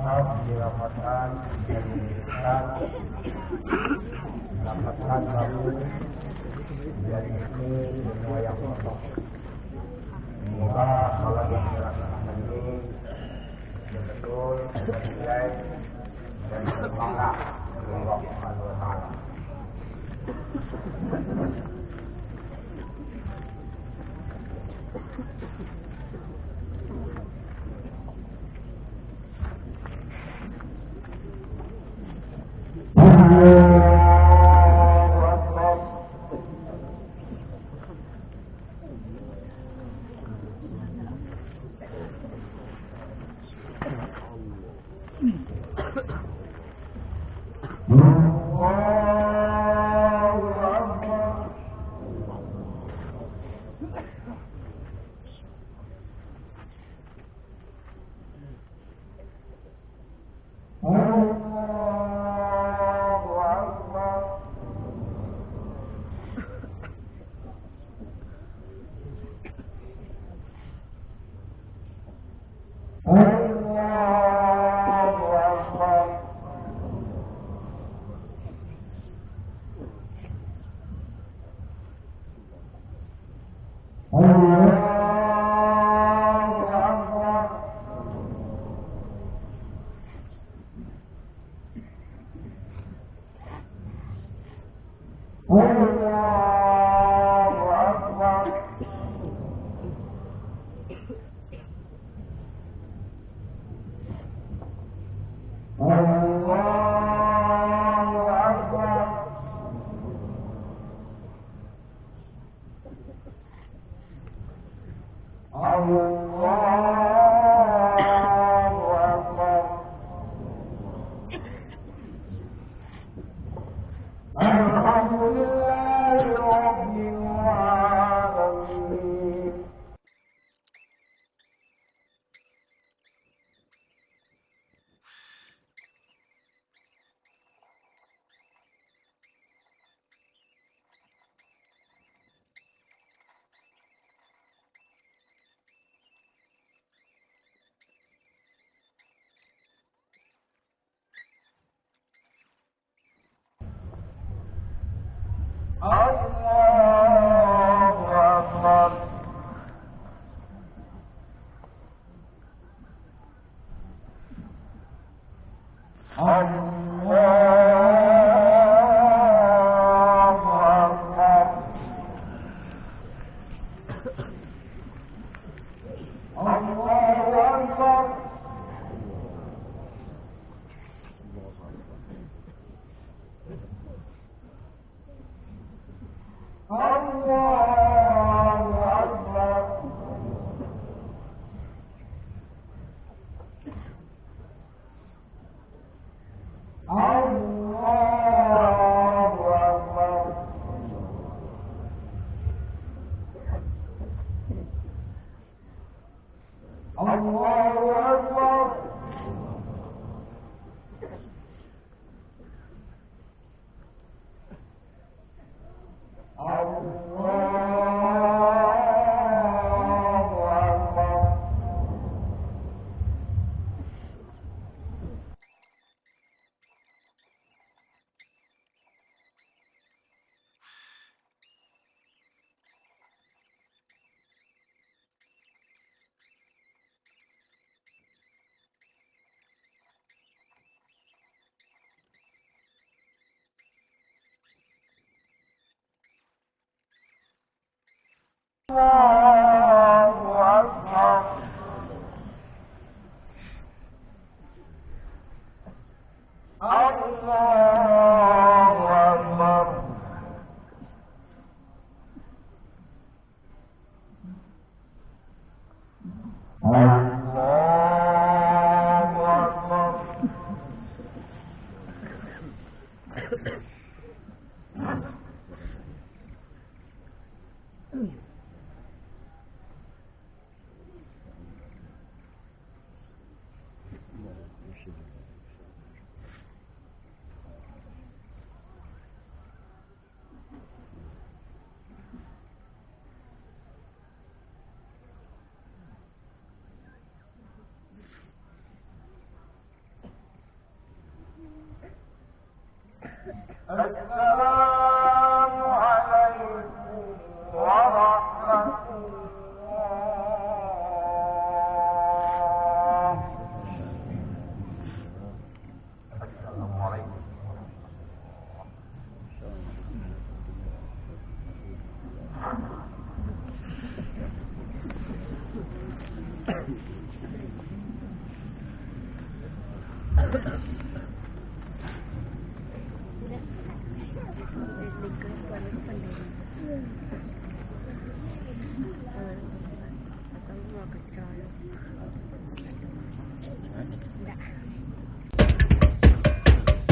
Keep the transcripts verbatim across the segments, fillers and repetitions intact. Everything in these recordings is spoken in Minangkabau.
Maaf dirapatkan dari Ustaz, rapatkan kamu dari ini semua yang kotor. Semoga kalau yang dilaksanakan ini betul, sesuai, dan bermanfaat untuk Allah Subhanahu wa Ta'ala. Allahu Akbar. Allahu Akbar. Allahu Akbar. Allahu Akbar. Allahu Akbar. Allahu Akbar. Allahu الله أكبر. الله أكبر. الله أكبر. السلام عليكم ورحمة الله. السلام عليكم.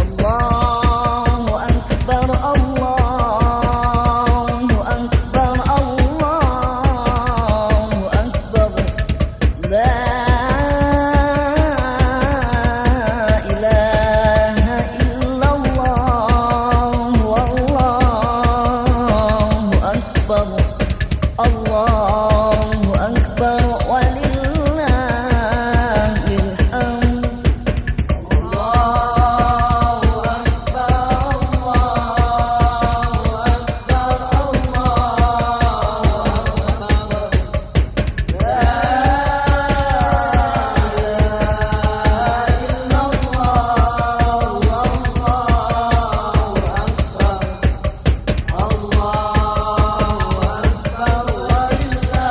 الله أكبر، الله أكبر، الله أكبر. لا إله إلا الله، والله أكبر. الله أكبر ولله الحمد. الله أكبر، الله أكبر، الله أكبر. لا إله إلا الله، والله أكبر. الله أكبر ولله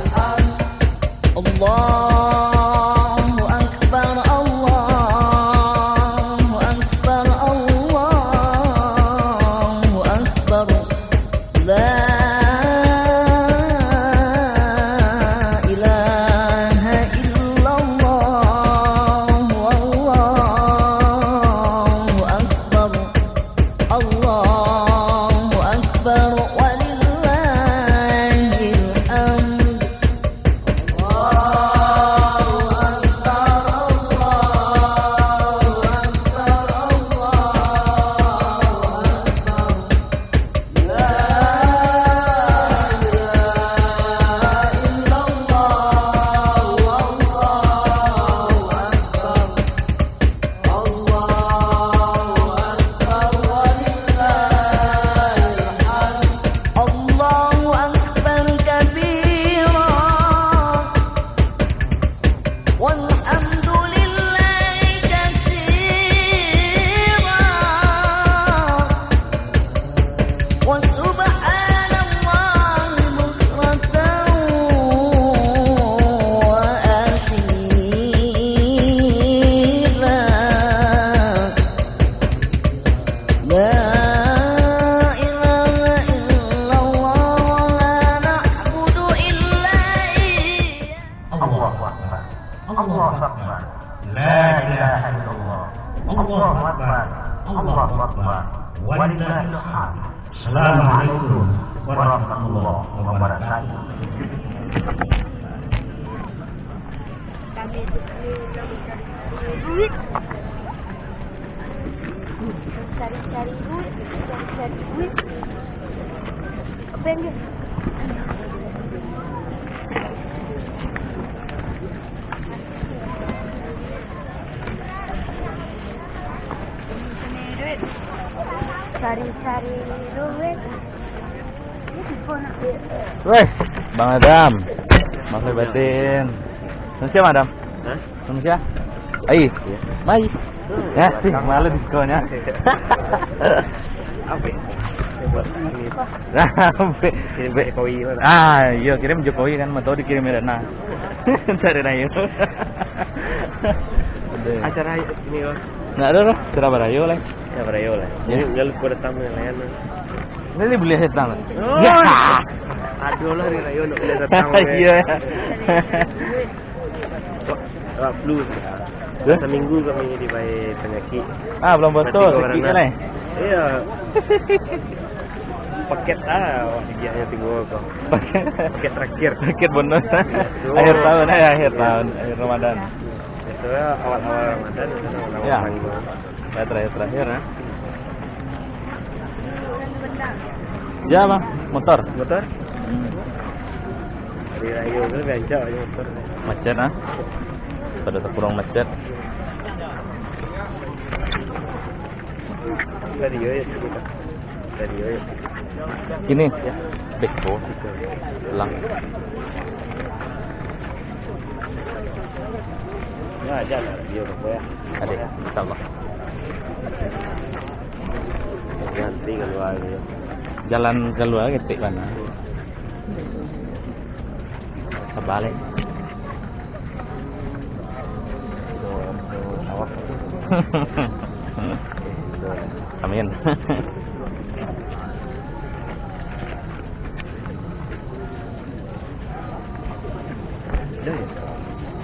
الحمد. الله أكبر، الله أكبر، الله أكبر. لا إله إلا الله، والله أكبر. الله أكبر ولله الحمد. الله أكبر، الله أكبر، الله أكبر. لا إله إلا الله، والله أكبر. الله أكبر ولله الحمد. الله أكبر كبيرا، والحمد لله كثيرا، وسبحان الله بكرة وأصيلا. لا إله إلا الله، ولا نعبد إلا إياه. الله أكبر، الله أكبر، لا إله إلا الله، الله أكبر، الله أكبر، ولله الحمد. Assalamualaikum warahmatullahi wabarakatuh. Kami tu duit. Cari-cari duit, cari-cari duit. Apa yang dia? Cari-cari duit. Weh, Bang Adam. Bang Batin. Sama siapa, Adam? Hah? Sama siapa? Ai. Iya. Mai. Ya, sih, malu diskonnya. Apa ya? Kirim Jokowi lah. Ah, iyo, kirim Jokowi kan, mau tahu dikirim dari mana. Dari Rayo. Aduh. Acara ini, Bang. Nggak ada lah, acara barayo lah. Ya, barayo lah. Ya. Ini nggak lupa datang dengan layan lah. Ini boleh datang lah. Oh. Ya. Aduh lah, hari Rayo nggak boleh datang. Iya. Wak, wak flu. Ya? Saminggu kami dibayar panyakik. Ah, belum botol, sakit kan, eh? Iya. Paket ah, wak, dia hanya tiga kok. Paket. Paket terakhir. Paket bonus. Betul. Akhir tahun, eh, akhir tahun, akhir Ramadan. Itu ya, awal-awal Ramadan, itu awal-awal. Ya. Tahun. Ya, terakhir-terakhir, ya. Ya, Bang, motor. Motor? Hmm. Hari Rayo tu rancak aja motor. Macet, ah? Pada terkurung macet. Radio ya, cerita. Radio ya. Ini, ya. Beko. Lang. Ya, aja lah radio apa ya. Ada, insyaallah. Nanti keluar dia. Jalan keluar ketik mana? Sabalik. Amin.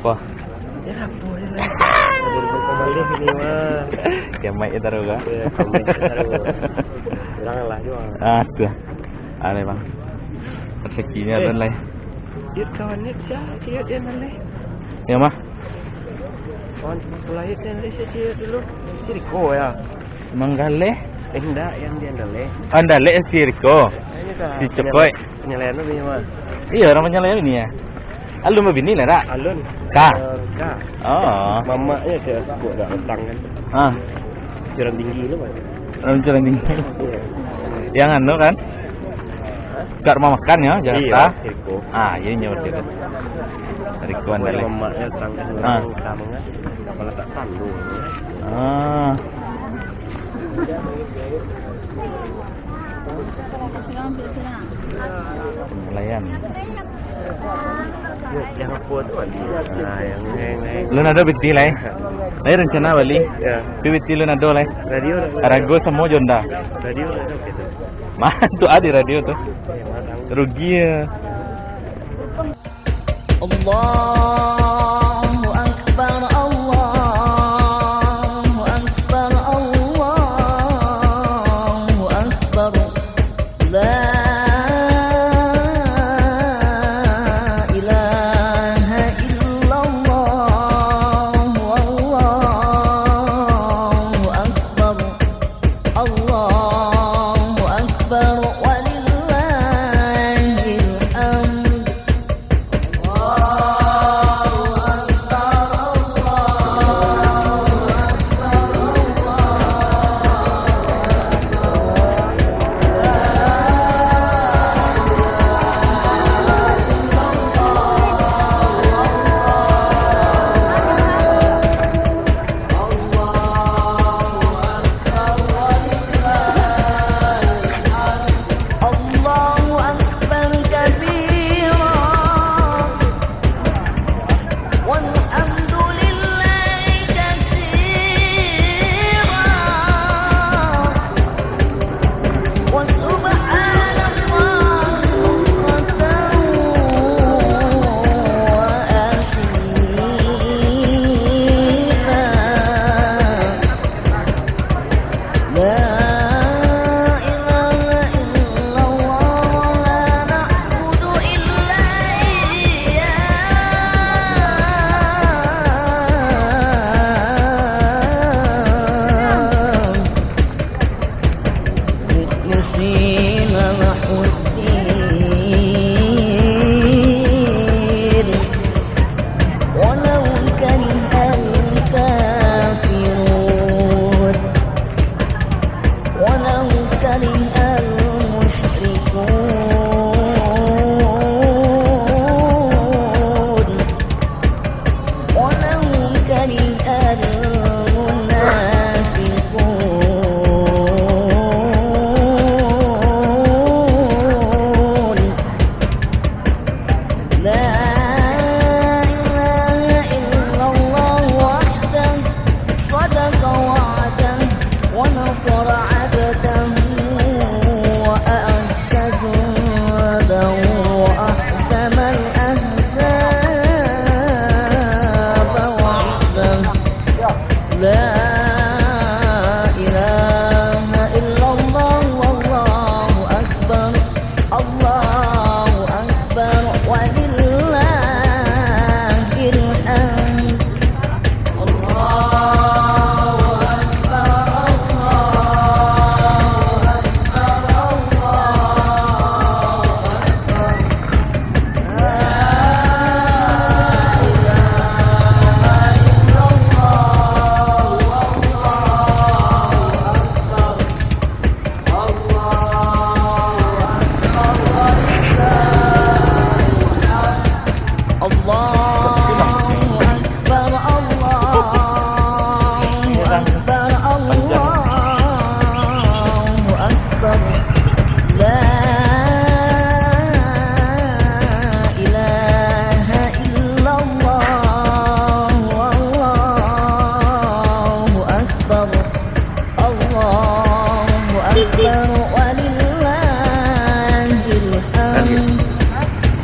Wah. Ya, apa je lah. Ada rumah pemandai sini, mah. Kiamat je taruh, kah? Ya, kiamat je taruh. Janganlah juga. Ah, tu. Aneh, Bang. Rezekinya. Eh. Don, lai. Yuk, kawan, yuk, cak, cak, yuk, dia, lai. Ya, mah. Kawan, mulai, yuk, dia, lai, cak, cak, yuk, dulu. Siriko, ya. Manggaleh? Eh, indak, yang di Andaleh. Andaleh, si Riko. Ini kah? Si Cokoi. Penyalayan tu bini mah. Iya, orang penyalayan bini ya. Alun babini lah, dak? Alun. Ka? Eh, ka. Oh. Mamaknya dia buat dak petang kan. Ah. Curan tinggi tu, Pak. Orang Curan Tinggi. Iya. Yang anu kan? Hah? Kat rumah makan ya, Jakarta. Iya, Riko. Ah, iya, iya, berarti tu. Riko Andaleh. Mamaknya petang kan. Ah. Orang ka mangah. Kepala tak tahu. Ah. Pelayan. Yang apa tu, Ali? Ah, yang, yang, yang. Lu nado piti lai? Lai rencana bali? Ya. Tapi piti lu nado lai? Radio lah. Arago samo jo ndak? Radio lah, oke tu. Mah, tu ado radio tu. Ya, matang. Rugi ya. Allahu Akbar, Allahu Akbar, Allahu Akbar. La ilaha illallah, Allahu Akbar. Allahu Akbar, walillahil hamd. Allahu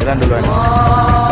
Jalan duluan.